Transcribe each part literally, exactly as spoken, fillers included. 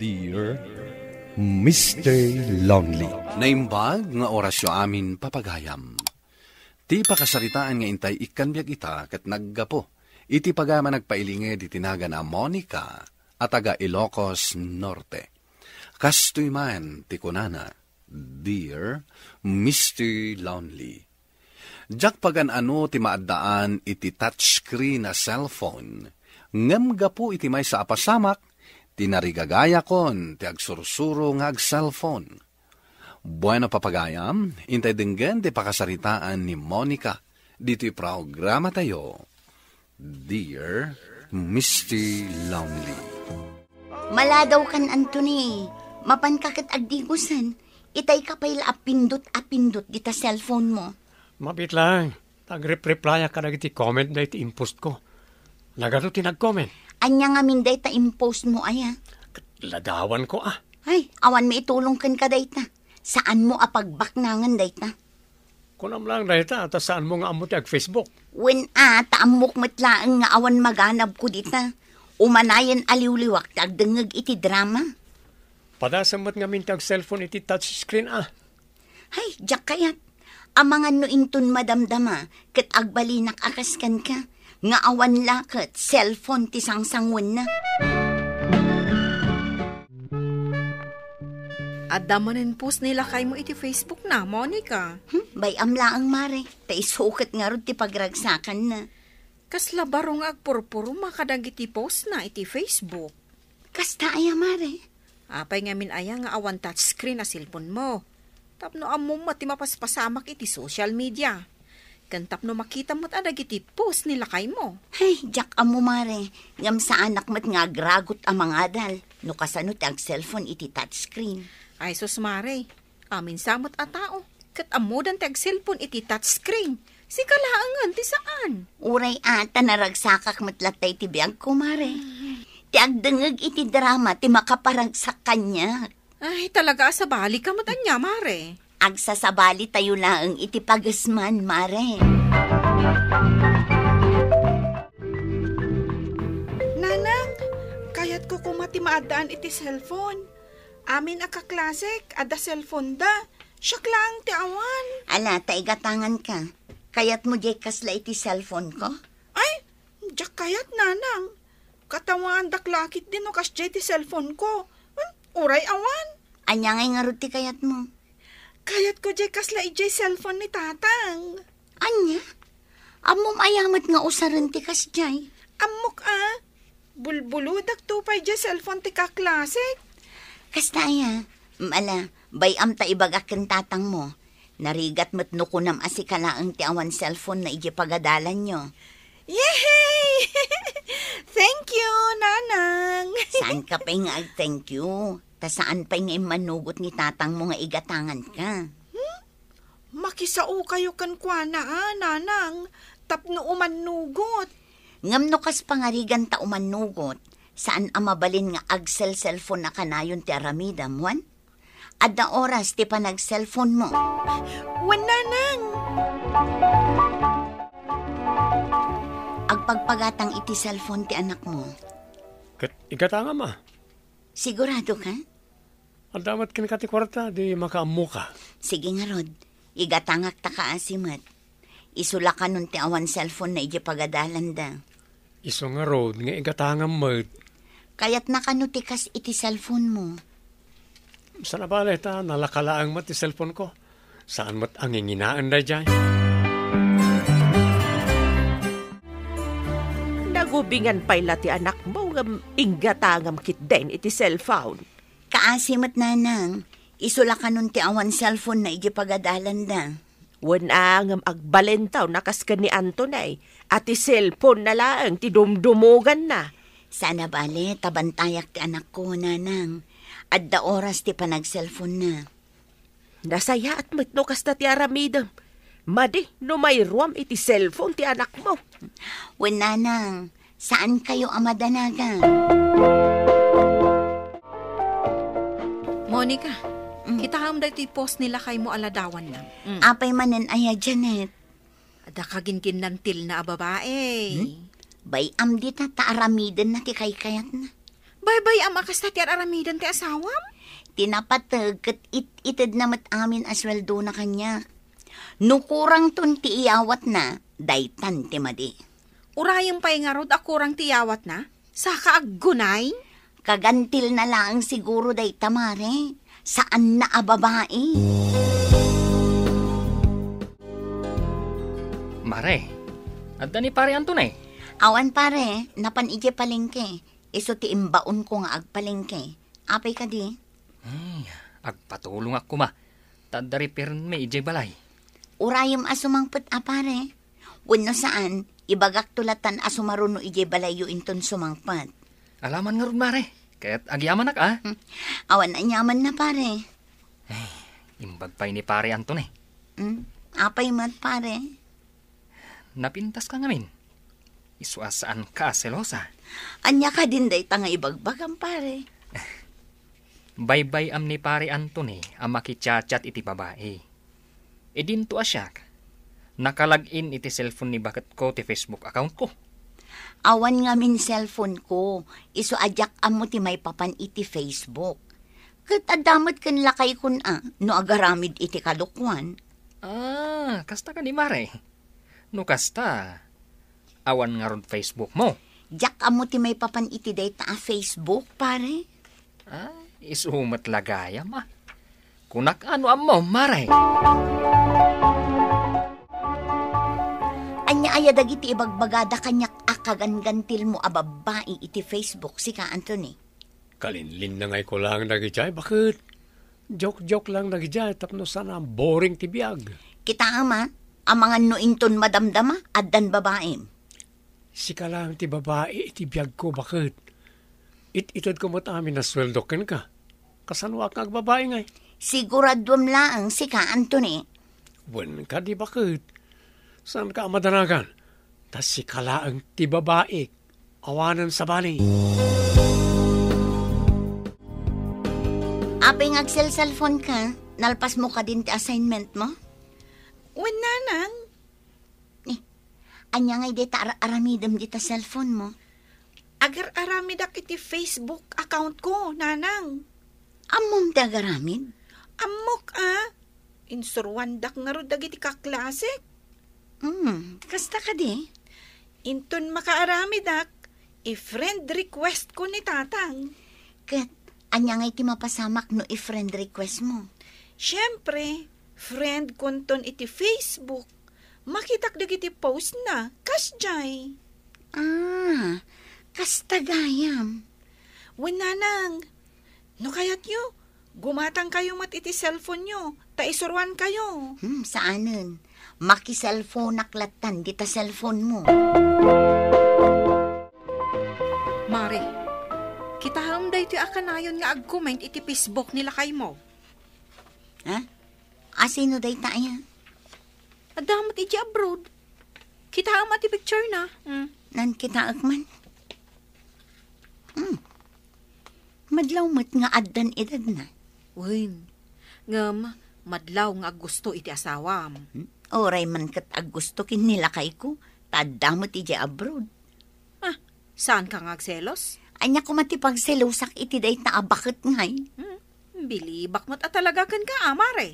Dear Mister Lonely. Naimbag nga orasyo amin, papagayam. Ti pakasaritaan nga intay ikkan biag ita ket naggapu iti pagayam a nagpailinged iti nagan a Monica a taga Ilocos Norte. Kastoy man ti kunana, "Dear Mister Lonely, diak pagan-ano ti maaddaan iti touchscreen a cellphone, ngem gapu iti maysa a pasamak, tinarigagayakon ti agsursuro nga ag-cellphone." Bueno, papagayam, intay denggen ti pakasaritaan ni Monica ditoy programatayo, Dear Mister Lonely. Maladaw kan, Anthony. Mapanka ket agdigosen. Itay ka pay la a pindot a pindot dita cellphone mo. Mabit lang. Nag-rep-replyaak kadagiti comment dayta impostko. Nagadu ti nag-comment. Ania ngamin dayta impostmo aya? Ladawanko, ah. Ay, awan maitulong kenka dayta. Saanmo a pagbaknangan dayta. Kunam lang dayta, ta saanmo nga ammo ti ag-Facebook? Wen a, ta ammok met laeng nga awan maganabko dita. Umanayen a liwliwak ti agdengngeg iti drama. Padasem met ngamin ti ag-cellphone iti touchscreen, ah. Hay, diak kayat. Amangan no inton madamdama, ket agbalinak a kas kenka, nga awan la ket cellphone ti sangsanguenna. Adda manen post ni lakaymo iti Facebook na, Monica. Hmm, bay-am laeng, mare. Ta isu ket ngarud ti pagragsakanna. Kasla baro nga agpurpuruma kadagiti post na iti Facebook. Kasta aya, mare? Apay ngamin aya nga awan touchscreen a cellphone mo? Tapno ammom met ti mapaspasamak iti social media. Ken tapno makitam met a dagiti post ni lakaymo. Hay, diak ammo, mare. Ngem saanak met nga agragut a mangadal no kasano ti ag-cellphone iti touchscreen. Ay sus, mare. Amin sa met a tao, ket ammodan ti ag-cellphone iti touchscreen. Sika laengen ti saan. Uray a ta naragsakak met latta iti biagko, mare. Ti agdengngeg iti drama ti makaparagsak kaniak. Ay, talaga a sabali ka met ania, mare. Agsasabali tayo laeng iti pagesman, mare. Nanang, kayatko koma ti maaddaan iti cellphone. Amin a kaklasek, adda cellphone da. Siak laeng ti awan. Ala, ta igatangan ka. Kayatmo diay kasla iti cellphone ko? Ay, diak kayat, nanang. Katawaandak la ketdi no kasdiay ti cellphone ko. Hmm, uray awan. Ania ngay ngarud ti kayatmo? Kayatko diay kasla idiay cellphone ni tatang. Ania? Ammom aya met nga usaren ti kasdiay? Ammok a. Bulbulodakto pay diay cellphone ti kaklasek. Kasta aya? Mm, ala, bay-am ta ibagak ken tatangmo. Narigat met no kunam a sika laeng ti awan cellphone na idiay pagadalanyo. Yehey! Thank you, Nanang! Saan ka pay nga ag-thank you? Ta saan pay nga immanugot ni tatangmo nga igatangan ka? Hmm? Makisaokayo kenkuana, a, Nanang, tapno umannugot. Ngem no kas pangarigan ta umannugot, saan a mabalin nga agsel-cellphone a kanayon ti aramidem, wen? Adda oras ti panag-cellphone mo. Wen, Nanang. Agpagpagatang iti cellphone ti anak mo. Ket igatangam a. Sigurado ka? Adda met kenka ti kuarta, di makaammoka. Sige ngarud, igatangak ta kaasi met. Isu la kanon ti awan cellphone na idiay pagadalanda. Isu ngarud nga igatangam met. Kayatna kano ti kas iti cellphone mo? Saan a bale ta nalaka laeng met ti cellphone ko. Saan met a nginginaen daydiay. Nagubingan pay la ti anakmo ngem inggatangam ketdin iti cellphone. Kaasi met, Nanang, isu la kanon ti awan cellphone na idiay pagadalanda. Wen a, ngem agbalin taw a kas ken ni Anthony a ti cellphone na laeng ti dumdumoganna. Saan a bale ta bantayak ti anakko, Nanang. Adda oras ti panag-cellphone na. Nasayaat met no kasta ti aramidem. Madi no mairuam iti cellphone ti anakmo. Wen, Nanang, saankayo a madanagan. Monica, Mm. kitaem daytoy post ni lakaymo a ladawanna. Mm. Apay manen aya, Janet? Adda kaginkinnantilna a babae. Hmm? Bay-am dita ta aramidenna ti kaykayatna. Baybay-am a kasta ti ar-aramiden ti asawam? Ti napateg ket it-itedna met amin a sueldona kaniak. No kurangton ti iyawatna, daytan ti madi. Urayem pay ngarud a kurang ti iyawatna? Saka aggunay? Kagantilna laeng siguro dayta, Mare. Saanna a babai. Mare, adda ni Pare Anthony? Awan, Pare. Napan idiay palengke. Isu ti imbaonko nga agpalengke. Apay kadi? Ay, agpatulongak koma. Ta adda repairmi idiay balay. Urayem a sumangpet a, Pare. Wenno saan, ibagakto latan a sumaruno idiay balayyo inton sumangpet. Alaman ngarud, Mare. Ket agyamanak, a? Hmm. Awan aniamanna, Pare. Ay, imbag pay ni Pare Anthony. Hmm? Apay met, Pare? Napintaska ngamin. Isu a saanka a selosa. Ania kadin dayta nga ibagbagam, Pare? Baybay-am ni Pare Anthony a makichat-chat iti babai. Idinto a siak, naka-log in iti cellphone ni baketko ti Facebook accountko. Awan ngamin cellphoneko, isu a diak ammo ti maipapan iti Facebook. Ket adda met ken lakaykon a no agaramid iti kadukoan. Ah, kasta kadi, Mare? No kasta, awan ngarud Facebookmo? Diak ammo ti maipapan iti dayta a Facebook, Pare. Ah, isu met la gayam, a. Kunak a no ammom, Mare. Ania aya dagiti ibagbagada kaniak a kaganggantilmo a babbai iti Facebook, sika, Anthony? Kalinlinnangayko laeng dagidiay, baket. Joke-joke laeng dagidiay tapno saan a boring ti biag. Kitaem a, amangan no inton madamdama, addan babaim. Sika laeng ti babai iti biagko, baket. It-itedko met amin a sueldo kenka. Kasanoak nga agbabai ngay? Siguraduem laeng sika, Anthony. Wen kadi, baket. Saanka a madanagan. Ta sika laeng ti babaik. Awanen sabali. Apay nga agselselfonka, nalpasmo kadin ti assignmentmo? Wen, nanang. Eh, ania ngay dayta ar-aramidem dita cellphonemo? Agar-aramidak iti Facebook accountko, nanang. Ammom ti agaramid? Ammok, a. Insuroandak ngarud dagiti kaklasek. Hmm, kasta kadi? Inton makaaramidak, i-friend requestko ni Tatang. Ket ania ngay ti mapasamak no i-friend requestmo? Siempre, friendkonton iti Facebook. Makitak dagiti postna, kasdiay. Ah, kasta gayam. Wen, nanang, no kayatyo, gumatangkayo met iti cellphonenyo, ta isuroankayo. Hmm, saanen. Makiselfonak lattan dita cellphonemo. Mare, kitaem daytoy a kanayon nga agcomment iti Facebook ni lakaymo. Ha? A, sino dayta aya? Adda met idiay abroad. Kitaem a ti picturena. Hmm. Nan kitaek man. Hmm. Madlaw met nga addan edadna. Wen, ngem madlaw nga aggusto iti asawam. Hmm? Uray man ket aggusto ken ni lakayko, ta adda met idiay abroad. Ah, saanka nga agselos? Ania koma ti pagselosak iti dayta a baket ngay? Hmm, bilibak met a talaga kenka, a, Mare.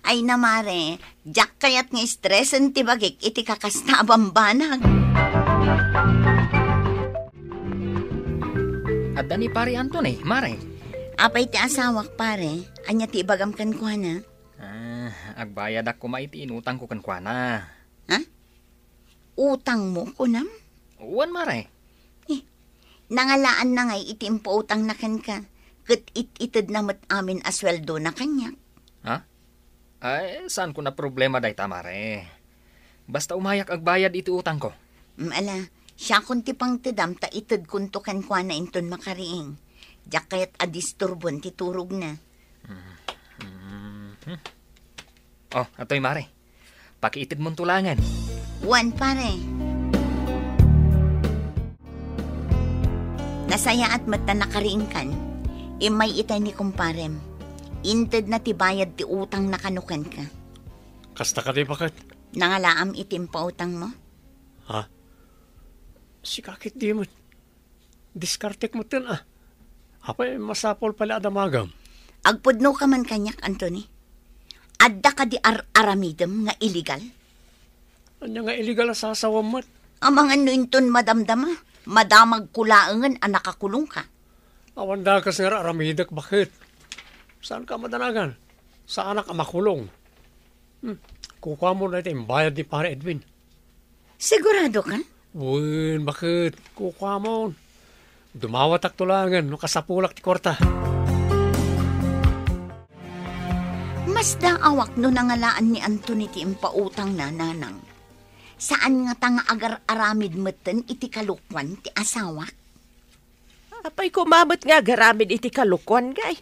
Ay na, Mare, diak kayat nga stresen ti bagik iti kakasta a bambanag. Adda ni Pare Anthony, Mare. Apay ti asawak, Pare? Ania ti ibagam kenkuana? Ah, agbayadak koma iti inutangko kenkuana. Ha? Utangmo, kunam? Wen, Mare. Eh, nangalaanna ngay iti impautangna kenka, ket it-itedna met amin a sueldona kaniak. Ha? Ay, saanko a problema dayta, Mare. Basta umayak agbayad iti utangko. Mm, ala, siakon ti pangtedam ta itedkonto kenkuana inton makariing. Diak kayat a disturbon ti turogna. Mhm. Oh, atoy, Mare. Pakiitedmonto laengen. Wen, Pare. Nasayaat met ta nakariingkan. Immay itay ni kumparem. Intedna ti bayad ti utangna kano kenka. Kasta kadi, baket? Nangalaam iti impautangmo? Ha? Sika ketdi met. Diskartek metten, a. Apay, masapul pay la a damagam. Agpudnoka man kaniak, Anthony. Adda kadi ar-aramidem nga illegal? Ania nga illegal a sasawam met? Amangan no inton madamdama, madamagko laengen a nakakulongka. Awan dakes nga ar-aramidek, baket. Saanka a madanagan? Saanak a makulong. Hmm, kukuamon dayta imbayad ni Pare Edwin. Sigurado ka? Wen, baket? Kukuamon. Dumawatakto laengen no kasapulak ti kuarta. Masdaawak no nangalaan ni Anthony ti impautangna, Nanang. Saan ngata nga agar-aramid metten iti kalokuan ti asawak? Apay koma met nga agaramid iti kalokuan, ngay?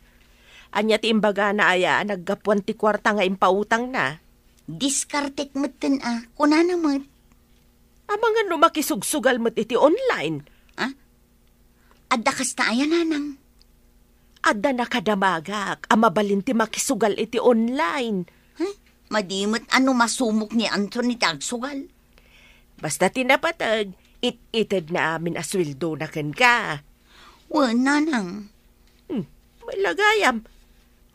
Ania ti imbagana aya a naggapuan ti kuarta nga impautangna? Diskartek metten a, kunana met. Amangan no makisugsugal met iti online. Ah? Adda kasta aya, Nanang? Adda nakadamagak a mabalin ti makisugal iti online. Huh? Madi met a no masumok ni Anthony ti agsugal. Basta ti napateg, it-itedna amin a sueldona kenka. Wen, Nanang. Hmm, may lagayam.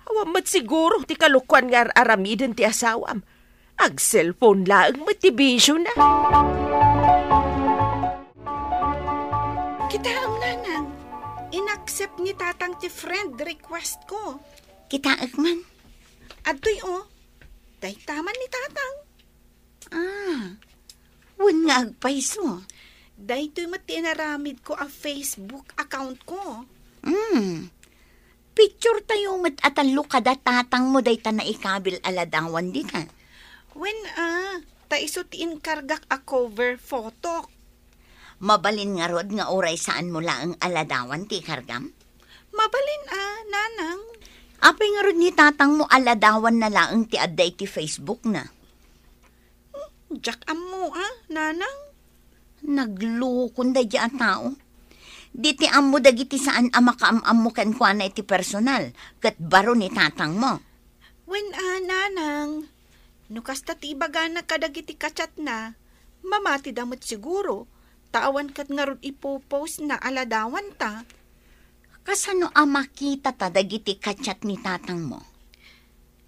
Awan met siguro ti kalokuan nga ar-aramiden ti asawam. Ag-cellphone laeng met ti bisiona. Kitaem, Nanang. Inaccept ni Tatang ti friend request ko. Kitaek man. Adtoy, o. Dayta man ni Tatang. Ah, wen nga agpayso. Daytoy met ti inaramid ko a Facebook account ko. Hmm. Picture tayo met a tallo kada tatang mo dayta naikabil a ladawan dita. Wen, ah, ta isu ti inkargak a cover photo. Mabalin ngarud nga uray saan mo laeng a ladawan ti ikargam? Mabalin, ah, Nanang. Apay ngarud ni tatang mo a ladawan na laeng ti adda iti Facebook na? Hmm, diak ammo, ah, Nanang. Naglukon daydi a tao. Di ti ammo dagiti saan a makaam-ammo kenkuana iti personal, ket baro ni tatang mo. Wen, ah, Nanang, no kasta ti ibagana kadagiti kachatna, mamatida met siguro, ta awan ket ngarud ipopost na a ladawanta. Kasano a makitata dagiti kachat ni tatang mo?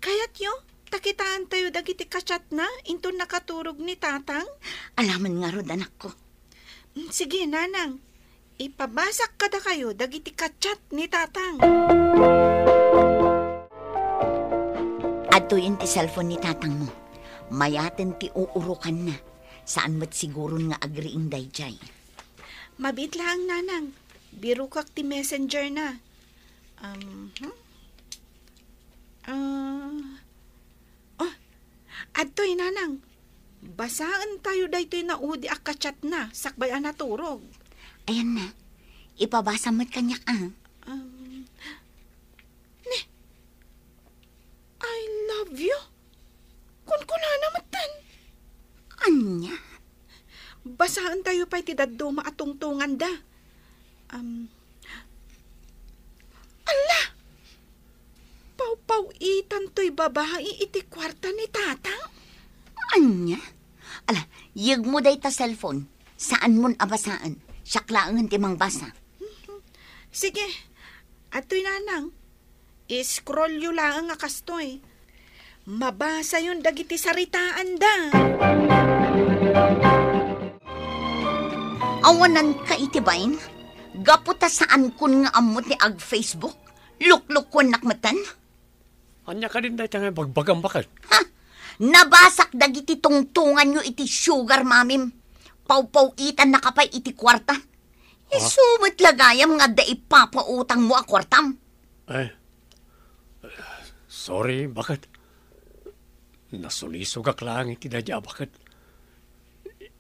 Kayatyo, ta kitaentayo dagiti kachatna inton nakaturog ni tatang? Alaman ngarud, anakko. Mm, sige, Nanang. Ipabasak kadakayo dagiti kachat ni tatang. Adtoyen ti cellphone ni tatang mo. Mayaten ti uurokanna. Saan met siguron nga agriing daydiay. Mabiit laeng, Nanang. Birokak ti messenger na. Um, hmm? Ah, oh, adtoy, Nanang. Basaentayo daytoy naudi a kachatna sakbay a naturog. Ayan na. Ipabasa met kaniak, ah. Um, ne, "I love you." Kunkunana metten. Ania? Basaentayo pay ti dadduma a tungtunganda. Um, Alla! Pawpaw-itan toy babai iti kuarta ni Tatang? Ania? Ala, yegmo dayta cellphone. Saanmon a basaen. Siak laengen ti mangbasa. Sige. Adtoy, Nanang. I-scrollyo laeng a kastoy. Mabasayon dagiti saritaanda. Awananka iti bain? Gapu ta saankon nga ammo ti ag-Facebook, luklukkuennak metten. Ania kadin dayta nga ibagbagam, baket? Ha? Nabasak dagiti tungtunganyo iti sugar mamim. Pawpaw-itannaka pay iti kuarta. Ah? Isu met la gayam nga adda ipapautangmo a kuartam. Eh, sorry, baket? Nasulisogak laeng iti daydi a baket.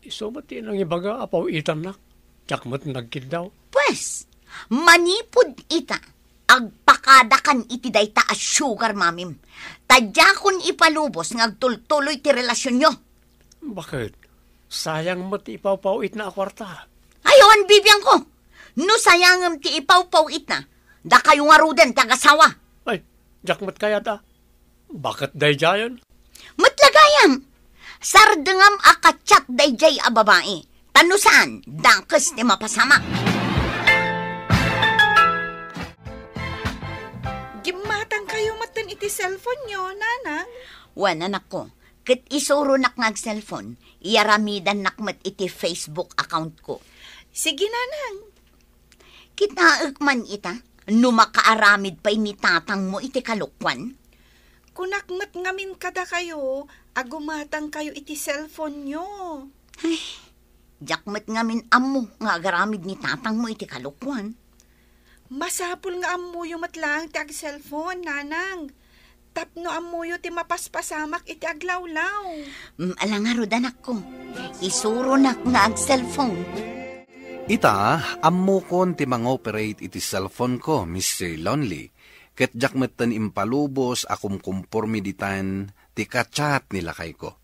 Isu met ti nangibaga a paw-itannak. Diak met nagkiddaw. Pues, manipud ita, agpakadakan iti dayta a sugar mamim. Ta diakon ipalubos nga agtultuloy ti relasionyo. Baket? Sayang met ti ipawpaw-itna a kuarta. Ay, awan bibiangko. No sayangem ti ipawpaw-itna, dakayo ngaruden ti agasawa. Ay, diak met kayat a. Baket daydiayen? Met la gayam, sardengam a ka-chat daydiay a babai. Ta no saan, dakes ti mapasamak. Immatangkayo metten iti cellphone-yo, Nanang. Wen, anakko, ket isuronak nga ag-cellphone, iyaramidannak met iti Facebook account-ko. Sige, Nanang. Kitaek man ita, no makaaramid pay ni tatangmo iti kalokuan. Kunak met ngamin kadakayo a gumatangkayo iti cellphone-yo. Ay, diak met ngamin ammo nga agaramid ni tatangmo iti kalokuan. Masapul nga ammoyo met laeng ti ag-cellphone, Nanang. Tapno ammoyo ti mapaspasamak iti aglawlaw. Mm, ala ngarud, anakko. Isuronak nga ag-cellphone. Ita, ammokon ti mangoperate iti cellphone-ko, Mister Lonely. Ket diak metten impalubos a kumkumpormi ditan ti ka-chat ni lakayko.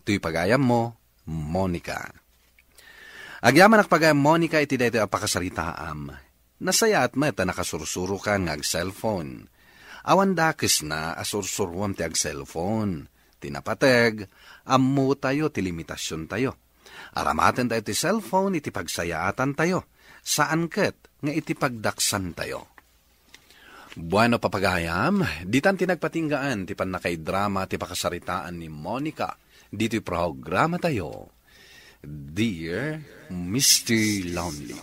Toy pagayammo, Monica. Agyamanak pagayam, Monica, iti daytoy a pakasaritaam. Nasayaat met a nakasursurokan nga ag-cellphone. Awan dakesna a sursuroam ti ag-cellphone. Ti napateg, ammotayo ti limitasiontayo. Aramatentayo ti cellphone iti pagsayaatantayo, saan ket nga iti pagdaksantayo. Bueno, papagayam, ditan ti nagpatinggaan ti pannakaidrama ti pakasaritaan ni Monica ditoy programatayo, Dear Mister Lonely.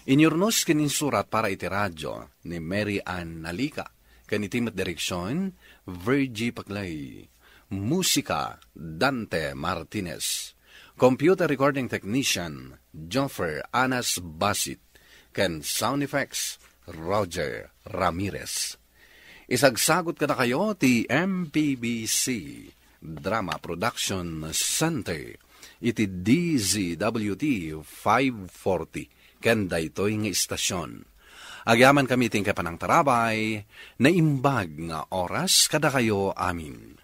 Inyurnos ken insurat para iti radio ni Mary Ann Nalica, ken iti met direksion, Virgie Paclay. Musika, Dante Martinez. Computer recording technician, Joffer Anas Basit. Ken sound effects, Roger Ramirez. Isagsagot kadakayo ti M P B C Drama Production Center iti D Z W T five forty ken daytoy nga istasion. Agyamankami ti inkay panangtarabay, naimbag nga oras kadakayo amin.